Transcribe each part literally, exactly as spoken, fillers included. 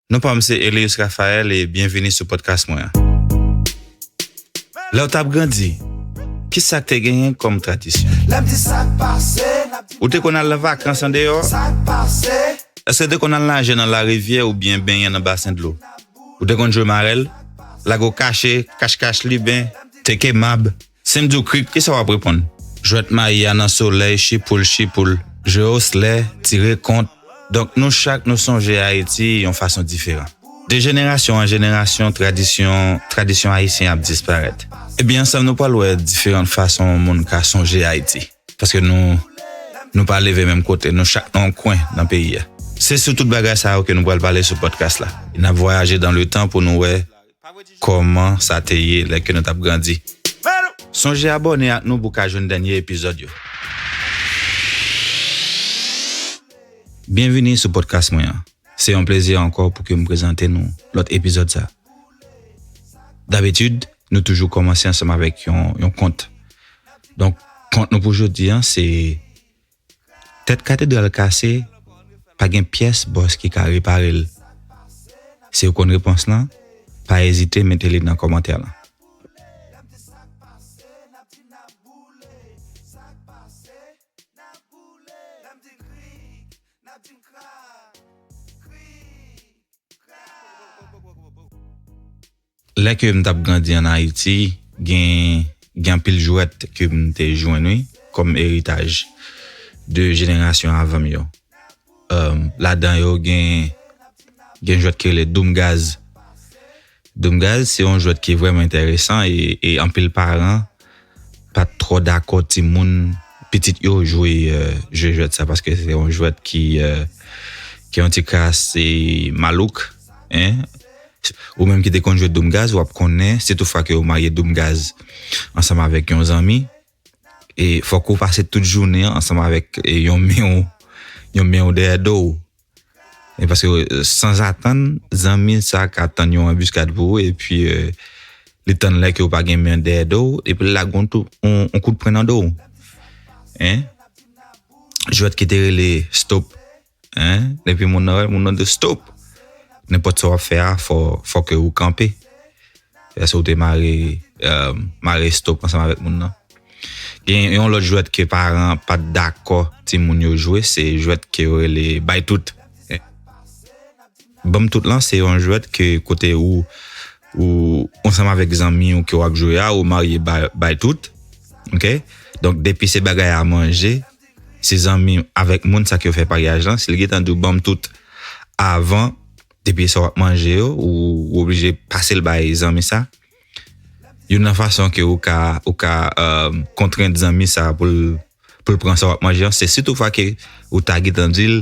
Non pa m se Elius Raphaël e byenvini sou podcast mwen an. Lè w t ap grandi, ki sa k te genyen kòm tradisyon? Lè m di sa k pase, n ap di ou te konn al nan vakans andeyò? Sa k pase? Èske w te konn al naje nan larivyè oubyen benyen nan basen dlo? Ou te konn jwe marèl? Lage w kache, kach kach liben, teke mab? Si m di w krik, kisa w ap reponn? Jwèt mayi a nan solèy, chipoul, chipoul, jwe oslè, tire kont. Donk, nou chak, nou sonje Ayiti yon fason diferan. De jenerasyon an jenerasyon, tradisyon, tradisyon ayisyen ap disparèt. Ebyen, ansanm, nou pral wè diferan fason moun ka sonje Ayiti. Paske nou, nou pa leve menm kote, nou chak nan yon kwen nan peyi a. Se sou tout bagay sa yo ke nou pral pale sou podcast la. N ap vwayaje dans le temps pou nou wè kòman sa te ye lè ke nou t ap grandi. Sonje abòne ak nou pou w ka jwenn dènye epizòd yo. Byenvini sou podcast mwen an. Se yon plezi ankò pou ke m prezante nou lòt epizòd sa. Dabitid, nou toujou kòmanse ansanm avèk yon, yon kont. Donk, kont nou pou jodi an, se Tèt katedral kase, pa gen pyès bòs ki ka repare l. Si w konn repons lan, pa ezite mete li nan kòmantè lan. Lè ke m t ap grandi ann Ayiti, gen, gen anpil jwèt ke m te jwenn, wi, kòm eritaj de jenerasyon avan m yo. Èm, ladan yo, gen, gen jwèt ki rele Doum Gaz. Doum Gaz, se yon jwèt ki vrèman enteresan e, e anpil paran pa t twò dakò timoun, pitit yo jwe, euh, jwe jwèt sa, paske se yon jwèt ki, euh, ki yon ti kras, e, malouk, en. Ou menm ki te konn jwe Doum Gaz, w ap konnen, si toutfwa ke w marye Doum Gaz ansanm avèk yon zanmi, e fòk ou pase tout jounen an ansanm avèk, e, yon men w, yon men w dèyè do w. E paske, euh, sanzatann, zanmi sa ka tann yon anbiskad pou ou, epi, euh, li tann lè ke w pa gen men dèyè do w, epi l lage yon tou, yon, yon kout pwen nan do w. En? Jwèt ki te rele Stop. En? Epi moun nan wè, moun nan di stop. Nenpòt sa w ap fè a, fò, fò ke ou kanpe. Èske w te mare, euh, mare stop ansanm avèk moun nan? Gen yon lòt jwèt ke paran pa t dakò timoun yo jwe, se jwèt ke yo rele Bay Tout. Ban m Tout lan, se yon jwèt ke kote ou, ou ansanm avèk zanmi w ke w ap jwe a, ou marye Bay, Bay Tout. Oke? Donk, depi se bagay a manje, se zanmi avèk moun sa ke yo fè paryaj lan, si l gentan di w ban m tout avan, depi sa w ap manje yo, ou, ou oblije pase l bay zanmi sa. Youn nan fason ke ou ka, ou ka, euh, kontrent zanmi sa pou l, pou l pran sa w ap manje an, se si toutfwa ke ou ta gentan di l,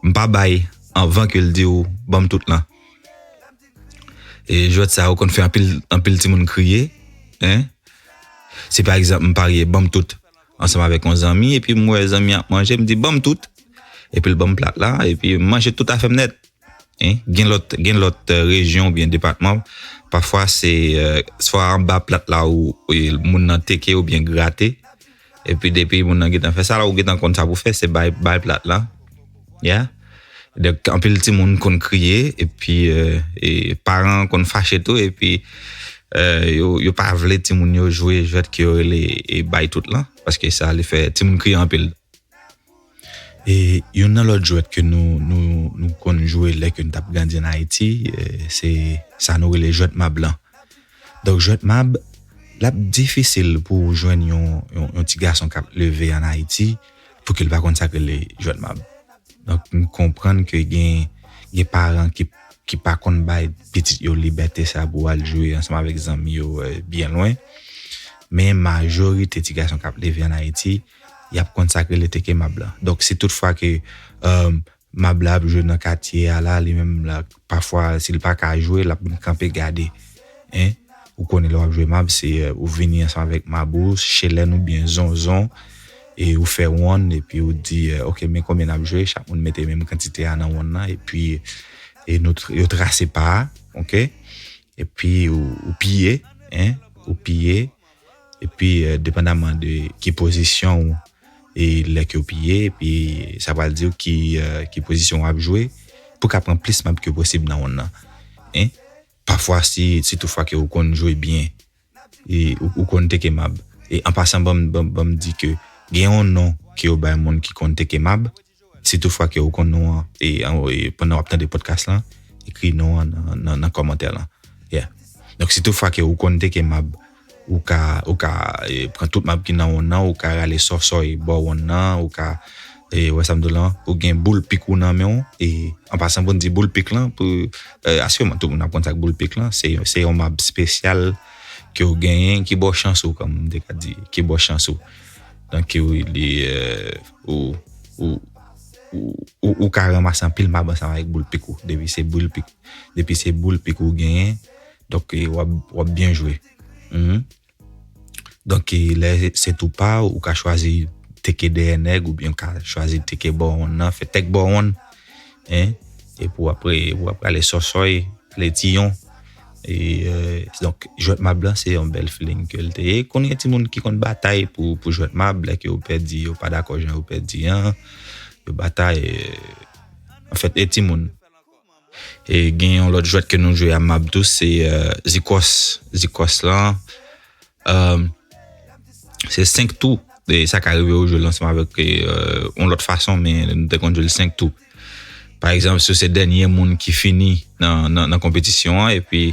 m pa bay, anvan ke l di w, ban m tout lan. E jwèt sa yo konn fè anpil, anpil timoun kriye, en. Si pa egzanp, m parye ban m tout ansanm avèk yon zanmi, epi m wè zanmi an ap manje, m di, ban m tout. Epi l ban m plat la, epi m manje tout afè m nèt. En, gen lòt, gen lòt, euh, rejyon oubyen depatman, pafwa se, euh, swa anba plat la ou, ou moun nan teke oubyen grate. Epi depi moun nan gentan fè sa la, ou gentan konn sa pou fè, se bay, bay plat la. Yeah. Donk, anpil timoun konn kriye, epi, euh, e paran konn fache tou, epi, euh, yo, yo pa vle timoun yo jwe jwèt ke yo rele, e, Bay Tout lan, paske sa, li fè timoun kriye anpil. E youn nan lòt jwèt ke nou, nou, nou konn jwe lè ke nou t ap grandi ann Ayiti, e, se sa nou rele jwèt mab lan. Donk, jwèt mab, l ap difisil pou w jwenn yon, yon, yon ti gason k ap leve ann Ayiti pou ke l pa konn sa k rele jwèt mab. Donk, m konprann ke gen, gen paran ki, ki pa konn bay pitit yo libète sa pou al jwe ansanm avèk zanmi yo, e, byen lwen. Men majorite ti gason k ap leve ann Ayiti, y ap konn sa k rele teke mab lan. Donk, si toutfwa ke, um, mab la ap jwe nan katye a la, li menm la, pafwa, si l pa ka jwe, l ap vin kanpe gade. En? Ou konnen lè w ap jwe mab, se, euh, ou vini ansanm avèk mab ou, chelèn oubyen zonzon, e ou fè wonn, epi ou di, euh, oke, men konbyen n ap jwe, chak moun mete menm kantite a nan wonn nan, epi, e nou tr-, yo trase pa a, oke? Epi ou, ou piye, en? Ou piye, epi, euh, depandaman de ki pozisyon ou, e lè ke w piye, epi sa pral di w ki, euh, ki pozisyon w ap jwe. pou w ka pran plis mab ke posib nan wonn nan. Hein? Pafwa, si, si toutfwa ke ou konn jwe byen, e ou, ou konn teke mab. E an pasan, ban m, ban, ban m di ke gen yon non ke yo bay moun ki konn teke mab. Si toutfwa ke ou konn non an, e, e pandan w ap tande podcast lan, ekri non an nan, nan, nan kòmantè lan. Yeah. Donk, si toutfwa ke ou konn teke mab, ou ka, ou ka e, pran tout mab ki nan wonn nan, ou ka rale sòsòy bò wonn nan, ou ka, e, wè sa m di w lan, ou gen boul pik ou nan men w, e, an pasan pou n di boul pik lan, pou, e, asirman tout moun ap konn sa k boul pik lan, se, se yon mab espesyal ke w genyen, ki ba w chans ou, kòm m te ka di, ki ba w chans ou. Donk, ou, li, e, ou, ou, ou, ou, ou ka ranmase anpil mab ansanm avèk boul pik ou, depi se boul pik, depi se boul pik ou genyen, donk, e, w ap, w ap byen jwe. Mhm. Donk, e, lè se tou pa w, ou ka chwazi teke dèyè nèg, oubyen ou ka chwazi teke bò wonn nan, fè tèk bò wonn, hein, epi w ap, w ap rale sòsòy, rale tiyon. E, e, donk, jwèt mab lan, se yon bèl feeling ke l te ye. Konn gen timoun ki konn batay pou, pou jwèt mab, lè ke yo pèdi, yo pa dakò jan yo pèdi an, yo batay, e, anfèt, e timoun. E gen yon lòt jwèt ke nou jwe a mab tou, se, e, zikòs. Zikòs lan, e, se senk tou. E sa ka rive ou jwe l ansanm avèk, e, yon lòt fason, men nou te konn jwe l senk tou. Pa egzanp, si w se dènye moun ki fini nan, nan, nan konpetisyon an, epi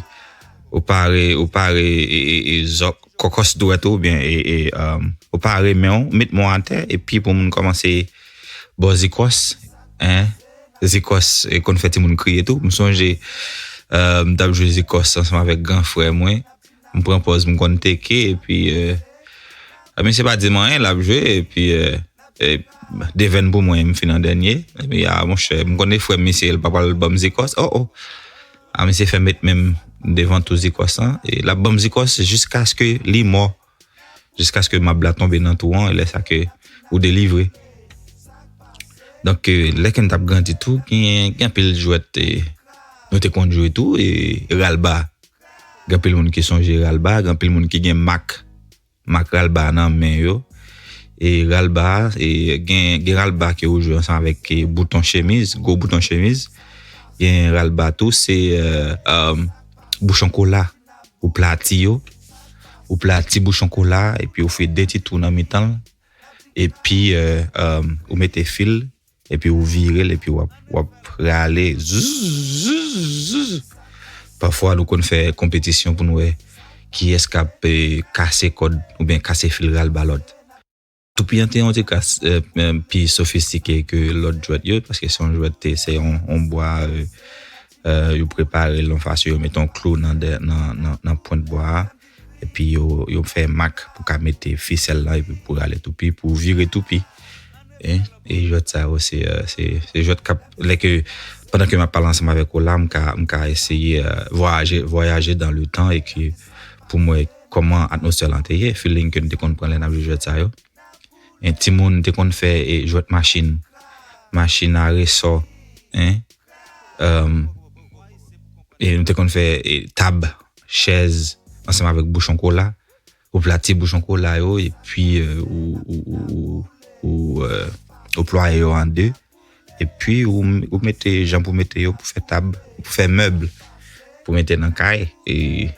ou pare, ou pare, e, e, e, zòk, kòkòs dwèt ou, oubyen, e, e, e, ou pare men w, met men w atè, epi pou moun kòmanse ba w zikòs, hein, zikòs, e, konn fè timoun kriye tou. M sonje, e, m t ap jwe zikòs ansanm avèk gran frè mwen. M pran pòz, m konn teke, epi, e, a, misye pa di m anyen, l ap jwe, epi, e, e, devèn pou mwen, m fin an dènye. Epi, a, monchè, m konnen frè m, misye, l pa pral ban m zikòs. Oh, oh. A, misye fè met men m devan tou zikòs lan. E l ap ban m zikòs jiskaske li mò. Jiskaske mab la tonbe nan tou an, e lè sa ke ou delivre. Donk, e, lè ke n t ap grandi tou, gen, gen anpil jwèt, e, nou te konn jwe tou, e, ralba. Gen anpil moun ki sonje ralba, gen anpil moun ki gen mak, mak ralba nan men yo. E ralba, e, gen, gen ralba ke ou jwe ansanm avèk, e, bouton chemiz, gwo bouton chemiz. Gen ralba tou, se, e, e, bouchon kola. Ou plati yo, ou plati bouchon kola, epi ou fè de ti twou nan mitan l, epi, e, e, ou mete fil, epi ou vire l, epi w ap, w ap rale, zouz, zouz, zouz. Pafwa, nou konn fè konpetisyon pou n wè kiyès k ap, e, kase kòd oubyen kase fil ralba lòt. Toupi an te yon ti kras, e, e, pi sofistike ke lòt jwèt yo, paske se yon jwèt, te, se yon, yon bwa, e, e, yo prepare l yon fason, yo mete yon klou nan, dè- nan, nan, nan pwent bwa a, epi yo, yo fè mak pou ka mete fisèl la, epi pou rale toupi, pou vire toupi. E, e jwèt sa yo, se, e, se, se jwèt k ap, lè ke, pandan ke m ap pale ansanm avèk ou la, m ka, m ka eseye, e, vwayaje, vwayaje dan le tan, e ke pou m wè kòman atmosfè lan te ye, feeling ke n te konn pran lè n ap jwe jwèt sa yo. E, timoun te konn fè, e, jwèt machin, machin a resò, hein? E, nou te konn fè, e, tab, chèz, ansanm avèk bouchon kola. Ou plati bouchon kola yo, epi, e, ou, ou, ou, ou, ou, e, ou plwaye yo an de. Epi ou, ou mete jan pou mete yo pou fè tab, pou fè mèb, pou mete nan kay. E,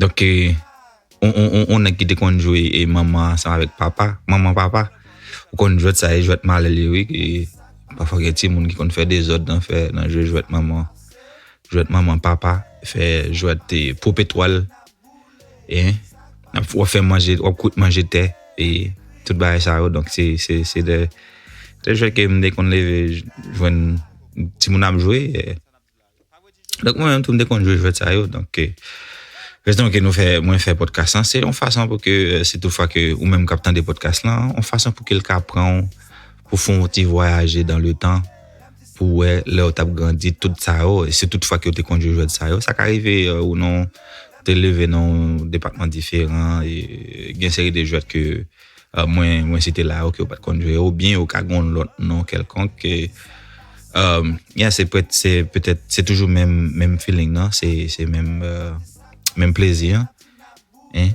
donk, e, on, on, on, on nèg ki te konn jwe, e, manman ansanm avèk papa, manman papa, ou konn jwèt sa, e jwèt malè li, wi. E pafwa gen timoun ki konn fè dezòd nan fè, nan jwe jwèt manman, jwèt manman papa, fè jwèt, e, pop etwal, e, w ap fè manje, w ap kwit manje tè, e tout bagay sa yo. Donk, se, se, se de, de jwèt ke m te konn leve jwenn timoun ap jwe, e, donk, mwen menm tou, m te konn jwe jwèt sa yo. Donk, e, rezon ke nou fè, mwen fè podcast lan, se yon fason pou ke, e, si toutfwa ke ou menm k ap tande podcast lan, yon fason pou ke l ka pran w, pou fè yon ti vwayaje dan le tan, pou wè lè w t ap grandi, tout sa yo, e si toutfwa ke w te konn jwe jwèt sa yo, sa ka rive, e, ou non, ou te leve nan yon depatman diferan, e gen seri de jwèt ke, e, mwen, mwen site la yo ke w pa t konn jwe, oubyen yo ka gen yon lòt non kèlkonk, e, e, yeah, se pwèt, se petèt, se toujou menm, menm feeling nan, se, se menm, e, menm plezi an, hein.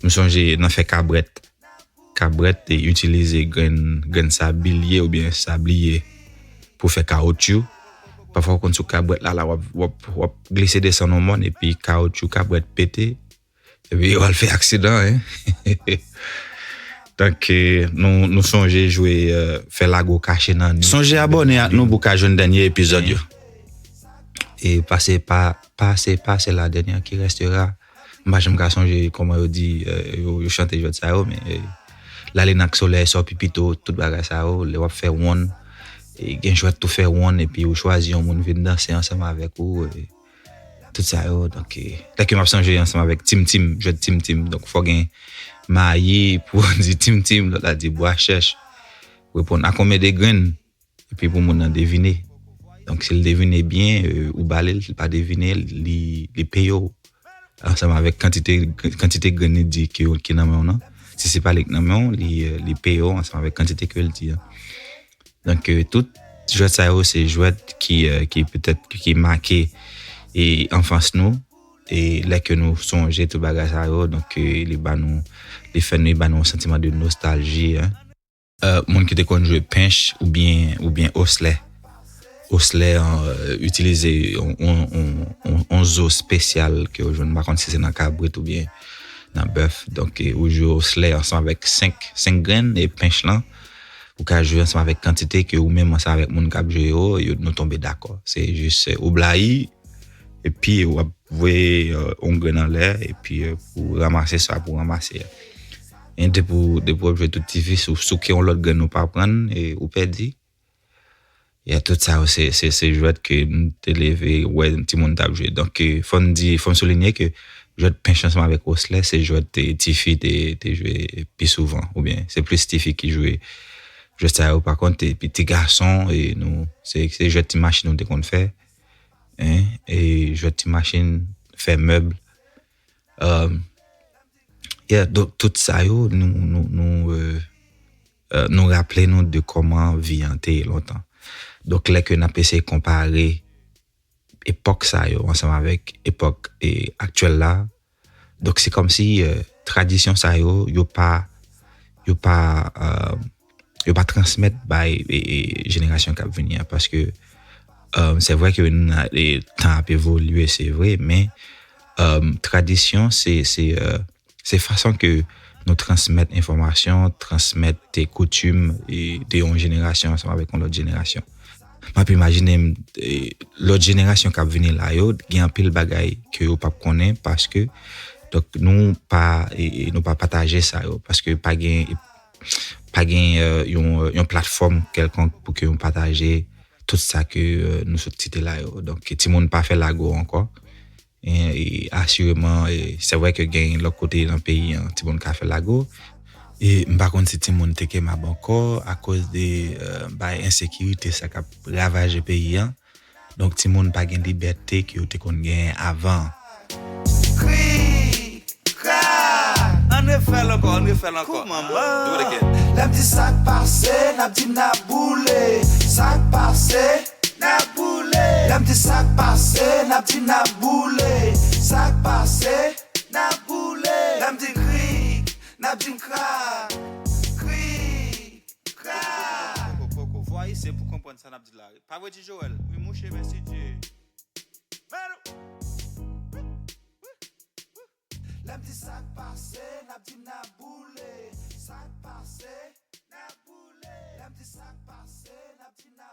M sonje nan fè kabrèt. Kabrèt te itilize grenn, grenn sabilye oubyen sabliye pou fè kawotchou. Pafwa w konn sou kabwèt la, la w ap, w ap, w ap glise desann yon mòn epi kawotchou kabwèt pete. Epi w al fè aksidan, hein. Donk, eh, nou, nou sonje jwe, eh, fè lago kache nan nich. Sonje abòne ak nou pou w ka jwenn dènye epizòd yo. E pase pa, pase, pase la dernière qui restera. M pa janm ka sonje kòman yo di, eh, yo, yo chante jwèt sa yo, men, eh, lale nan solèy, sòti pito, tout bagay sa yo, lè w ap fè wonn, e gen jwèt tou fè wonn, epi ou chwazi yon moun vin danse ansanm avèk ou, e tout sa yo. Donk, eh, lè ke m ap sonje ansanm avèk Tim Tim, jwèt Tim Tim. Donk, fò gen mayi pou di Tim Tim, lòt la di bwa chèch. Reponn a konbyen de grenn, epi pou moun nan devine. Donk, si l devine byen, eh, ou ba li l, si l pa devine, li, li peye w. Ansanm avèk kantite, kantite grenn li di ke, ki nan men w nan. Si se pa li k nan men w, li, eh, li peye w ansanm avèk kantite ke l di an. Donk, eh, tout jwèt sa yo, se jwèt ki, eh, ki petèt, ki make, e, anfans nou. E lè ke nou sonje tout bagay sa yo, donk, eh, li ba nou, li fè nou, li ba nou yon santiman de nostalji, hein. Eh, moun ki te konn jwe pench oubyen, oubyen oslè. Oslè an, eh, itilize yon, yon, yon, yon, yon zo espesyal ke yo jwenn, m pa konn si se nan kabrit oubyen nan bèf. Donk, eh, ou jwe oslè ansanm avèk senk, senk grenn e pench lan. Ou ka jwe ansanm avèk kantite ke ou menm ansanm avèk moun k ap jwe yo, yo, nou tonbe dakò. Se jis, eh, ou blayi, epi w ap voye, eh, yon grenn anlè, epi, eh, pou ranmase sa pou ranmase a. E depi w, depi w ap jwe tout ti vis, ou souke yon lòt grenn ou pa prann, e ou pèdi. Ya, tout sa yo, se, se, se jwèt ke m te leve wè timoun t ap jwe. Donk, eh, fò m di, fò m soulinye ke jwèt pench ansanm avèk oslè, se jwèt, eh, tifi te, te jwe pi souvan, oubyen se plis tifi ki jwe jwèt sa yo. Pa kont, epi ti gason, e nou, se, se jwèt ti machin nou te konn fè, hein, e jwèt ti machin, fè mèb. Um, yeah, donk, tout sa yo, nou, nou, nou, eh, eh, nou raple nou de kòman vi an te ye lontan. Donk, lè ke n ap eseye konpare epòk sa yo ansanm avèk epòk, eh, aktyèl la, donk, se kòmsi, eh, tradisyon sa yo, yo pa, yo pa, eh, yo pa transmèt bay, eh, eh, jenerasyon k ap vini an, paske, eh, se vre ke n a, eh, tan ap evolye, se vre, men, eh, tradisyon, se, se, eh, se fason ke nou transmèt enfòmasyon, transmèt, eh, koutim, eh, de yon jenerasyon ansanm avèk yon lòt jenerasyon. M ap imajine m, eh, lòt jenerasyon k ap vini la yo, gen anpil bagay ke yo p ap konnen paske, donk, nou pa, eh, eh, nou pa pataje sa yo, paske pa gen, pa gen, eh, yon, yon platfòm kèlkonk pou ke nou pataje tout sa ke, eh, nou sot site la yo. Donk, timoun pa fè lago ankò. E, e asireman, e, se vre ke gen lòt kote nan peyi an, timoun ka fè lago. E m pa konn si timoun te kemab ankò akoz de, eh, bay ensekirite sa k ap ravaje peyi an. Donk, timoun pa gen libète ke yo te konn genyen avan. Kri, kra. Ann refè l ankò, ann refè l ankò. Kouman, man? Do it again. Lè m di sa k pase, n ap di n ap boule. Sa k pase, n ap boule. Lè m di sa k pase, n ap di n ap boule. Sa k pase, n ap boule. Lè m di kri, n ap di n kra. Kri, kra. Koko, koko. Vwa ayisyen pou konprann sa n ap di la. Pa vre, Ti Joel? Wi, mouche, mèsi Dye. Lè m di sa k pase, n ap di n ap boule. Sa k pase, n ap boule. Lè m di sa k pase, n ap di n ap